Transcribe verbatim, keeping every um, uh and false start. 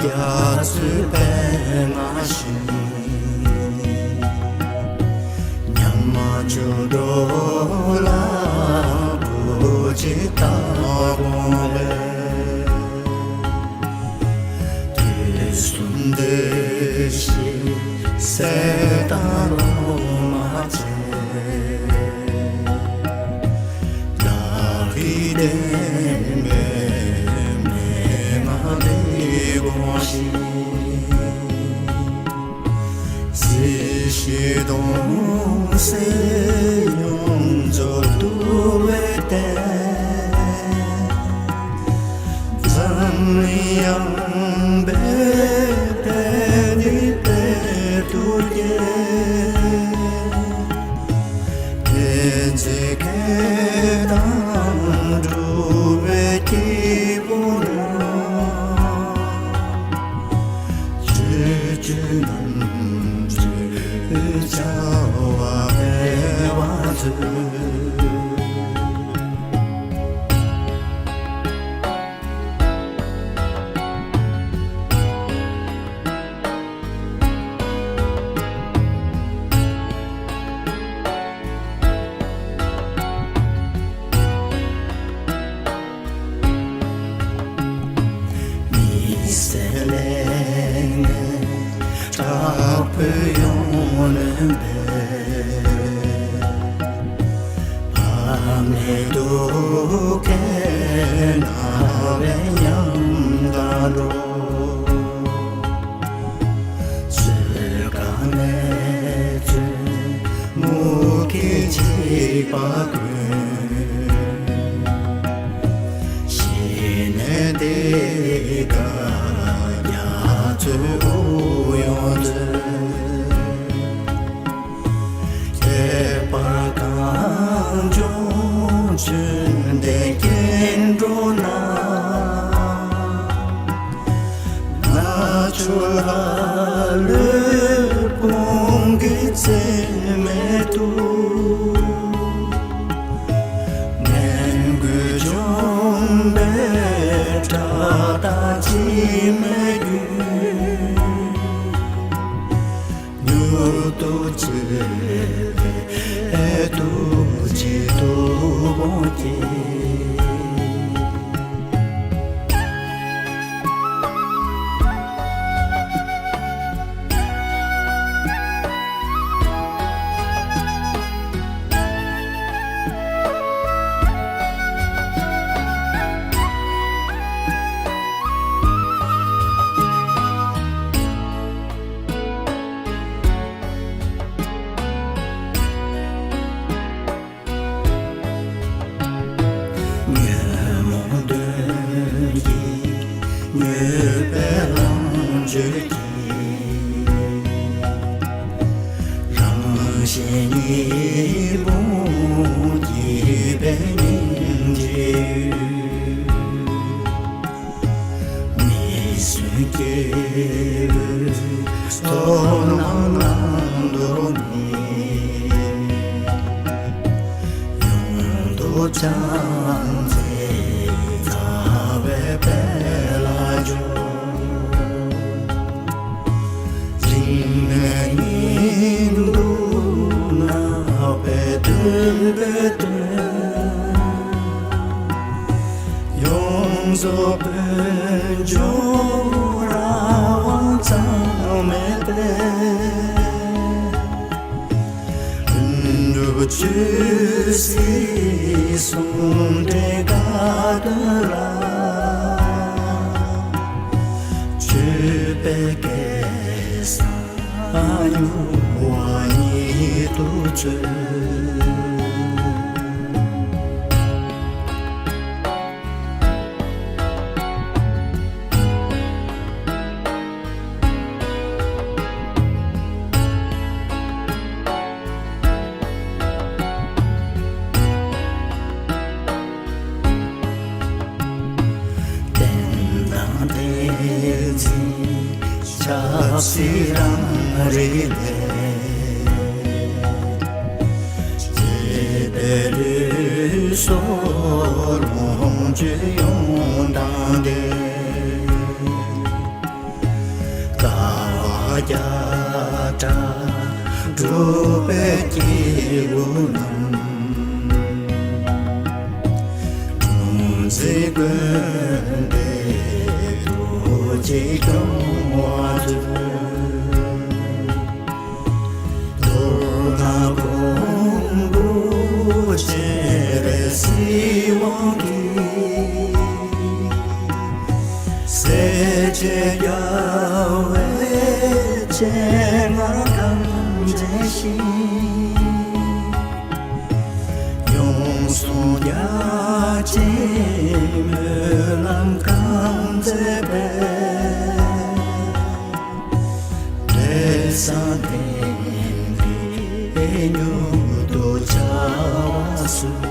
རྒྱ་མཚོའི་པདྨ་བཞིན། ཉམས་མ་བཅུག་འགྲོ་ལ་བུ་གཅིག་ལྟ་དགོངས་པས། དུས་གསུམ་བདེ་གཤེགས་སྲས་དང་སློབ་མ་བཅས། བདག་གིས་བསྟན་པའི་མན་ངག་འདི་དགོངས་ཤིག། སྲིད་ཞིའི་སྡུག་བསྔལ་ཡོངས་རྫོགས་འདུལ་བའི་གཏེར། འཛམ་གླིང་ཡངས་པའི་དཔལ་འདི་དཔལ་དུ་རྒྱས། དེ་ཚེ་མཁས་དང་གྲུབ་པའི་སྐྱེས་བུ་རྣམས། སྤྱོད་བཅུ་རྣམ་གྲོལ་བྱ་བ་སྤེལ་བར་མཛོད། མི་བསད་ལས་ངན་དྲག་པོས་ཡོངས་ནོན་པའི། ཕ་མེས་སྡུག་བསྔལ་ན་བའི་ཉམ་ཐག་འགྲོ། ཚོད་དཀའ་ནད་གཅོད་མུ་གེས་འཇིགས་པ་ཀུན། ཞི་གནས་བདེ་དགའ་རྒྱ་མཚོའི་དབུགས་དབྱུང་མཛོད། ཁྱད་པར་གངས་ལྗོངས་བཅུད་ལྡན་སྐྱེ་འགྲོ་རྣམས། ནག་ཕྱོགས་ལ་ལུས་ཕུང་གི་ཚེ་མེད་དུ། ངན་དགུའི་འཇོམས་པའི་དགྲ་དང་འཆི་མེད་རྒྱུད། མྱུར་དུ་བཅོས་པའི་ཐུགས་རྗེས་ཐུགས་དགོངས་བསྐྱེད། ཉོན་མོངས་གདོན་གྱིས་མྱོས་པའི་ལོངས་སྤྱོད་ཀྱིས། རང་གཞན་གཉིས་ཕུང་བགྱིས་པའི་སྙིང་རྗེའི་ཡུལ། མི་བསྲུན་སྐྱེ་བོའི་ཚོགས་རྣམས་བླང་དོར་མེད། ཡོངས་རྫོགས་ཕྱག་འཚལ་རྩ་བའི་དཔལ་ལ་འབྱོར། རིང་ནས་ཉིད་དུ་བསྔགས་པའི་བསྟོད་པའི་དོན། ཡོངས་རྫོགས་དཔལ་འབྱོར་རང་དབང་གཙང་མའི་དཔལ། ལྷུན་གྲུབ་ཆོས་སྲིད་ཟུང་འབྲེལ་དགའ་སྟོན་ལ། མཆོད་པའི་སྐལ་བཟང་མྱུར་བ་ཉིད་དུ་སྩོལ། བསྟན་དང་བསྟན་འཛིན་ཆབ་སྲིད་རང་རིགས་ལས། སྐྱེས་པའི་ལུས་སྲོག་ལོངས་སྤྱོད་ཡོངས་དང་ལྡན། བརྒྱ་ཕྲག་འགྲོ་བའི་སྐྱེ་བོ་རྣམས། ཀུན་གཟིགས་མགོན་པོས་ཐུགས་རྗེས་སྐྱོང་བར་མཛོད། གདོད་མ་ཀོང་བུ་སྤྱན་རས་གཟིགས་དབང་གིས། སྲས་བཅས་རྒྱལ་བའི་སྤྱན་སྔར་དམ་བཅས་ཤིང་། ཡོངས་སུ་རྒྱ་ཆེའི་སྨོན་ལམ་བསྐང་མཛད་པའི། ལྷ་བསངས་ལྡན་འདས་མྱུར་དུ་བྱ་བ་སོལ།